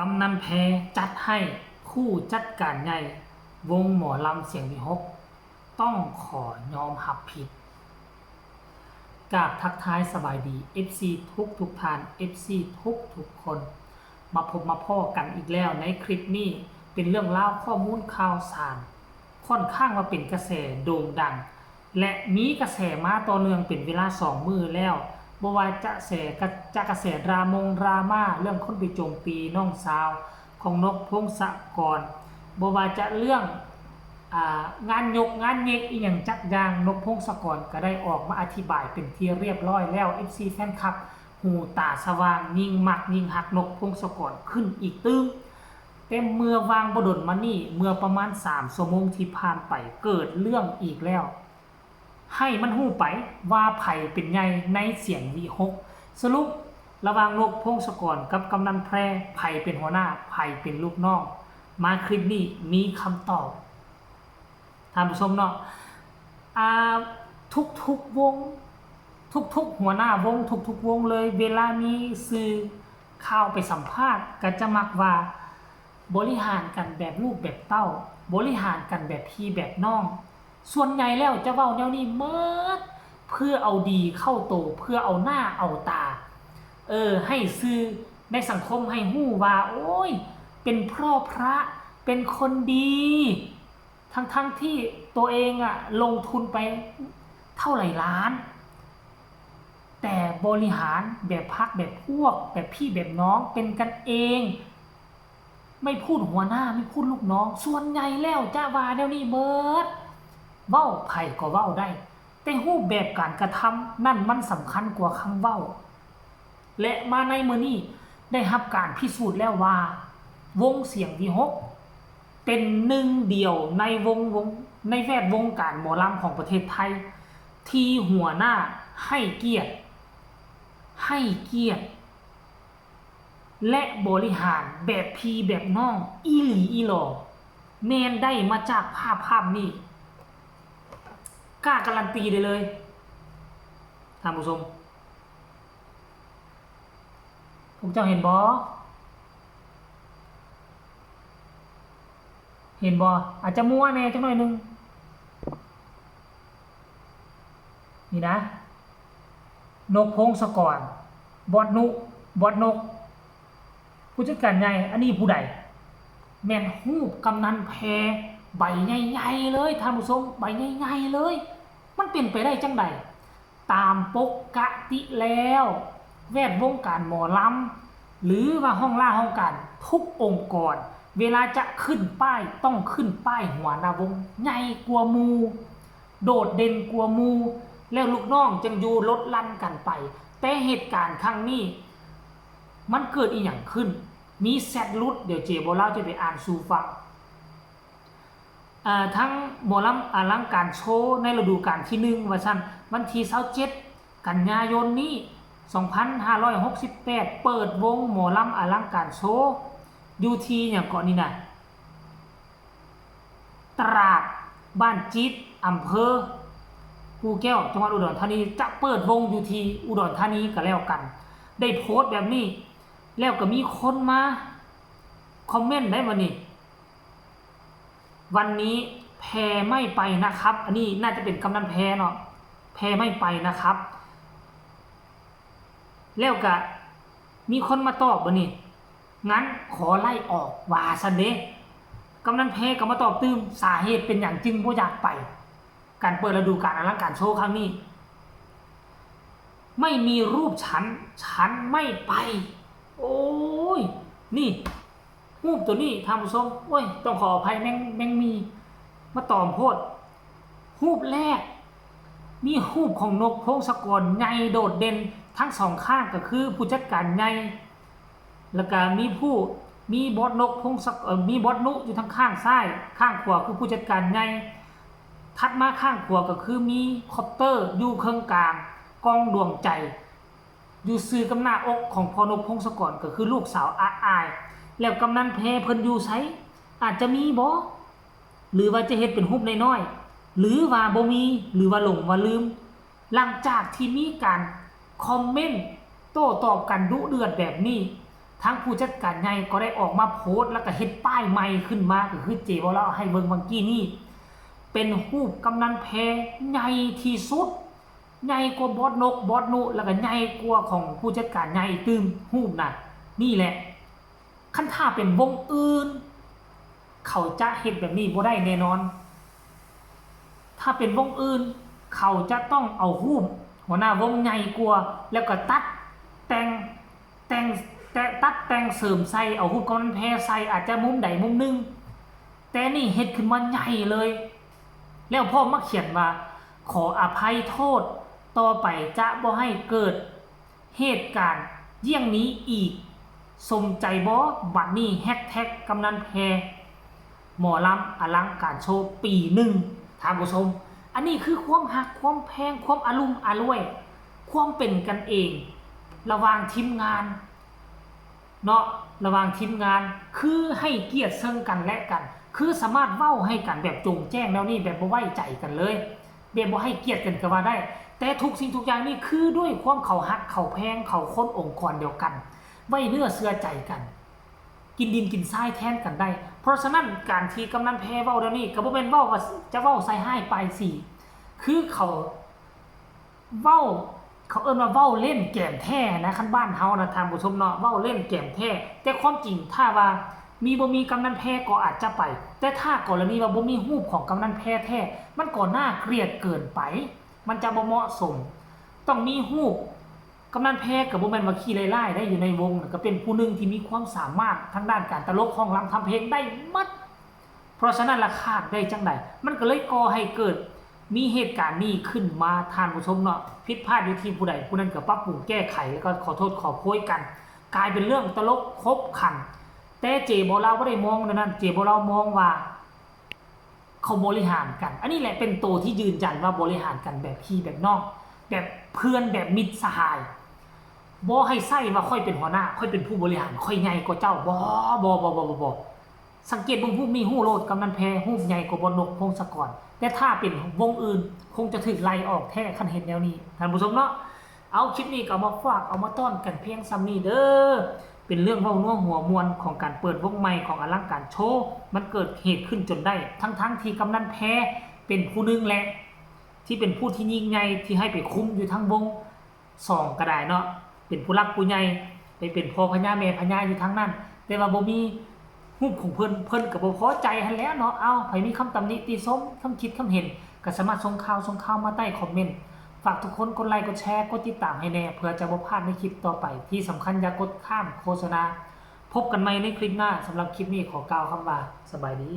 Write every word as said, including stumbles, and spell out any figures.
กำนันแพจัดให้ผู้จัดการใหญ่วงหมอลำเสียงวิหกต้องขอยอมรับผิด กราบทักทายสบายดี เอฟซี ทุกทุกท่าน เอฟซี ทุกทุกคน มาพบมาพ้อกันอีกแล้วในคลิปนี้ เป็นเรื่องราวข้อมูลข่าวสาร ค่อนข้างว่าเป็นกระแสโด่งดัง และมีกระแสมาต่อเนื่องเป็นเวลาสองมื้อแล้ว บ่ว่าจะแสกะ จะกระแสดรามงดราม่า เรื่องคนไปโจมตีน้องสาวของนกพงศกร บ่ว่าจะเรื่อง อ่า งานยกงานเยกอีหยังจักอย่าง นกพงศกรก็ได้ออกมาอธิบายเป็นที่เรียบร้อยแล้ว เอฟซี แฟนคลับ หูตาสว่าง ยิ่งมักยิ่งฮักนกพงศกรขึ้นอีกตึ้ง แต่เมื่อวางบ่ดนมานี่ เมื่อประมาณสามชั่วโมงที่ผ่านไป เกิดเรื่องอีกแล้ว ให้มันฮู้ไปว่าไผเป็นใหญ่ในเสียงวิหก สรุประหว่างนกพงศกรกับกำนันแพร ไผเป็นหัวหน้า ไผเป็นลูกน้อง มาคลิปนี้มีคำตอบ ท่านผู้ชมเนาะ อ่า ทุกๆวง ทุกๆหัวหน้าวง ทุกๆวงเลย เวลามีสื่อข่าวไปสัมภาษณ์ ก็จะมักว่า บริหารกันแบบลูกแบบเต้า บริหารกันแบบพี่แบบน้อง ส่วนใหญ่แล้วจะเว้าแนวนี้หมด เพื่อเอาดีเข้าโต เพื่อเอาหน้าเอาตา เออ ให้สื่อในสังคมให้ฮู้ว่า โอ้ย เป็นพ่อพระ เป็นคนดี ทั้งๆที่ตัวเองอะลงทุนไปเท่าไหร่ล้าน แต่บริหารแบบพรรคแบบพวก แบบพี่แบบน้อง เป็นกันเอง ไม่พูดหัวหน้า ไม่พูดลูกน้อง ส่วนใหญ่แล้วจะว่าแนวนี้เบิด เว้าไผก็เว้าได้ แต่รูปแบบการกระทำนั่นมันสำคัญกว่าคำเว้า และมาในมื้อนี้ได้รับการพิสูจน์แล้วว่า วงเสียงวิหก เป็นหนึ่งเดียวในวง วง ในแวดวงการหมอลำของประเทศไทย ที่หัวหน้าให้เกียรติ ให้เกียรติ และบริหารแบบพี่แบบน้อง อีหลีอีหลอ แม่นได้มาจากภาพภาพนี้ กล้าการันตีได้เลย ท่านผู้ชม พวกเจ้าเห็นบ่ เห็นบ่ อาจจะมั่วแน่จักหน่อยหนึ่ง นี่นะ นกพงศกร บอสนุ บอสนก ผู้จัดการใหญ่ อันนี้ผู้ใด แม่นรูปกำนันแพใบใหญ่ๆเลย ท่านผู้ชม ใบใหญ่ๆเลย มันเป็นไปได้จังใด ตามปกติแล้ว แวดวงการหมอลำ หรือว่าห้องล่าห้องการทุกองค์กร เวลาจะขึ้นป้ายต้องขึ้นป้ายหัวหน้าวง ใหญ่กว่าหมู่ โดดเด่นกว่าหมู่ แล้วลูกน้องจึงอยู่ลดหลั่นกันไป แต่เหตุการณ์ครั้งนี้ มันเกิดอีหยังขึ้น มีแชทหลุด เดี๋ยวเจบ่าวลาวจะไปอ่านสู่ฟัง อ่า ทั้งหมอลำอลังการโชว์ในฤดูกาลที่หนึ่ง ว่าซั่น วันที่ซาวเจ็ดกันยายนนี้ สองพันห้าร้อยหกสิบแปด เปิดวงหมอลำอลังการโชว์อยู่ที่หยังเกาะนี่นะ ตราด บ้านจิต อำเภอกู่แก้ว จังหวัดอุดรธานี จะเปิดวงอยู่ที่อุดรธานีก็แล้วกัน ได้โพสต์แบบนี้ แล้วก็มีคนมาคอมเมนต์ได้วันนี้ วันนี้แพไม่ไปนะครับ อันนี้น่าจะเป็นกำนันแพเนาะ แพไม่ไปนะครับ แล้วก็มีคนมาตอบวันนี้ งั้นขอไล่ออก ว่าซั่นเด้ กำนันแพก็มาตอบตื่ม สาเหตุเป็นหยังจึงบ่อยากไป การเปิดฤดูกาลอลังการโชว์ครั้งนี้ ไม่มีรูปฉัน ฉันไม่ไป โอ้ย นี่ รูปตัวนี้ท่านผู้ชม โอ้ย ต้องขออภัยแมง แมงมี มาตอมโพด รูปแรก มีรูปของนกพงศกรใหญ่โดดเด่นทั้งสองข้าง ก็คือผู้จัดการใหญ่ แล้วก็มีผู้ มีบอสนกพงศกร เอ่อ มีบอสนุอยู่ทางข้างซ้าย ข้างขวาคือผู้จัดการใหญ่ ถัดมาข้างขวาก็คือมีคอปเตอร์อยู่เคิ่งกลาง กองดวงใจ อยู่ซื่อกับหน้าอกของพ่อนกพงศกร ก็คือลูกสาวอาอาย แล้วกำนันแพเพิ่นอยู่ไส อาจจะมีบ่ หรือว่าจะเฮ็ดเป็นรูปน้อยๆ หรือว่าบ่มี หรือว่าหลงว่าลืม หลังจากที่มีการคอมเมนต์โต้ตอบกันดุเดือดแบบนี้ ทางผู้จัดการใหญ่ก็ได้ออกมาโพสต์แล้วก็เฮ็ดป้ายใหม่ขึ้นมา ก็คือเจบ่าวลาวให้เบิ่งเมื่อกี้นี้ เป็นรูปกำนันแพรใหญ่ที่สุด ใหญ่กว่าบอสนก บอสนุ แล้วก็ใหญ่กว่าของผู้จัดการใหญ่อีกตื่ม รูปน่ะ นี่แหละ คันถ้าเป็นวงอื่น เขาจะเฮ็ดแบบนี้บ่ได้แน่นอน ถ้าเป็นวงอื่น เขาจะต้องเอารูปหัวหน้าวงใหญ่กว่า แล้วก็ตัดแต่ง แต่ง แต่ตัดแต่งเสริมใส่ เอารูปกำนันแพรใส่ อาจจะมุมใดมุมหนึ่ง แต่นี่เฮ็ดขึ้นมาใหญ่เลย แล้วพร้อมมาเขียนว่า ขออภัยโทษ ต่อไปจะบ่ให้เกิดเหตุการณ์เยี่ยงนี้อีก สมใจบ่ บัดนี้แฮชแท็กกำนันแพร หมอลำอลังการโชว์ปีหนึ่ง ท่านผู้ชม อันนี้คือความฮัก ความแพง ความอารุ่มอร่วย ความเป็นกันเอง ระหว่างทีมงาน เนาะ ระหว่างทีมงาน คือให้เกียรติซึ่งกันและกัน คือสามารถเว้าให้กันแบบโจ่งแจ้งแนวนี้ แบบบ่ไว้ใจกันเลย แบบบ่ให้เกียรติกันก็ว่าได้ แต่ทุกสิ่งทุกอย่างนี่คือด้วยความเขาฮัก เขาแพง เขาคนองค์กรเดียวกัน ไว้เนื้อเชื่อใจกัน กินดินกินทรายแทนกันได้ เพราะฉะนั้นการที่กำนันแพรเว้าเดี๋ยวนี้ ก็บ่แม่นเว้าว่าจะเว้าใส่ร้ายป้ายสี คือเขาเว้า เขาเอิ้นว่าเว้าเล่นแกมแท้นะ คันบ้านเฮานะ ท่านผู้ชมเนาะ เว้าเล่นแกมแท้ แต่ความจริงถ้าว่ามีบ่มีกำนันแพรก็อาจจะไป แต่ถ้ากรณีว่าบ่มีรูปของกำนันแพรแท้ มันก็น่าเกลียดเกินไป มันจะบ่เหมาะสม ต้องมีรูป กำนันแพรก็บ่แม่นว่าขี้ไล่ๆ ได้ อยู่ในวงน่ะ ก็เป็นผู้หนึ่งที่มีความสามารถทางด้านการตลก ร้องรำทำเพลงได้หมด เพราะฉะนั้นล่ะขาดได้จั่งใด มันก็เลยก่อให้เกิดมีเหตุการณ์นี้ขึ้นมา ท่านผู้ชมเนาะ ผิดพลาดอยู่ที่ผู้ใด ผู้นั้นก็ปรับปรุงแก้ไข แล้วก็ขอโทษขอโพยกัน กลายเป็นเรื่องตลกขบขัน แต่เจบ่าวลาวบ่ได้มองแนวนั้น เจบ่าวลาวมองว่า เขาบริหารกัน อันนี้แหละเป็นตัวที่ยืนยันว่าบริหารกันแบบพี่แบบน้อง แบบเพื่อน แบบมิตรสหาย บ่ให้ใส่ว่าข้อยเป็นหัวหน้า ข้อยเป็นผู้บริหาร ข้อยใหญ่กว่าเจ้า บ่ บ่ บ่ สังเกตเบิ่งรูปนี้ฮู้โลด กำนันแพรรูปใหญ่กว่าบอสนก พงศกร แต่ถ้าเป็นวงอื่นคงจะถูกไล่ออกแท้ คันเฮ็ดแนวนี้ ท่านผู้ชมเนาะ เอาคลิปนี้ก็เอามาฝาก เอามาต้อนกันเพียงส่ำนี้เด้อ เป็นเรื่องเว้านัวหัวม่วนของการเปิดวงใหม่ของอลังการโชว์ มันเกิดเหตุขึ้นจนได้ ทั้งๆ ที่กำนันแพรเป็นผู้หนึ่งแหละ ที่เป็นผู้ที่ยิ่งใหญ่ที่ให้ไปคุมอยู่ทั้งวง สองก็ได้เนาะ เป็นผู้หลักผู้ใหญ่ ไปเป็นพ่อพญาแม่พญาอยู่ทางนั้น แต่ว่าบ่มีรูปของเพิ่น เพิ่นก็บ่พอใจหั้นแหล้วเนาะ เอ้า ไผมีคำตำหนิติชม คำคิดคำเห็น ก็สามารถส่งข่าว ส่งข่าวมาใต้คอมเมนต์ ฝากทุกคนกดไลค์ กดแชร์ กดติดตามให้แน่ เพื่อจะบ่พลาดในคลิปต่อไป ที่สำคัญอย่ากดข้ามโฆษณา พบกันใหม่ในคลิปหน้า สำหรับคลิปนี้ขอกล่าวคำว่าสบายดี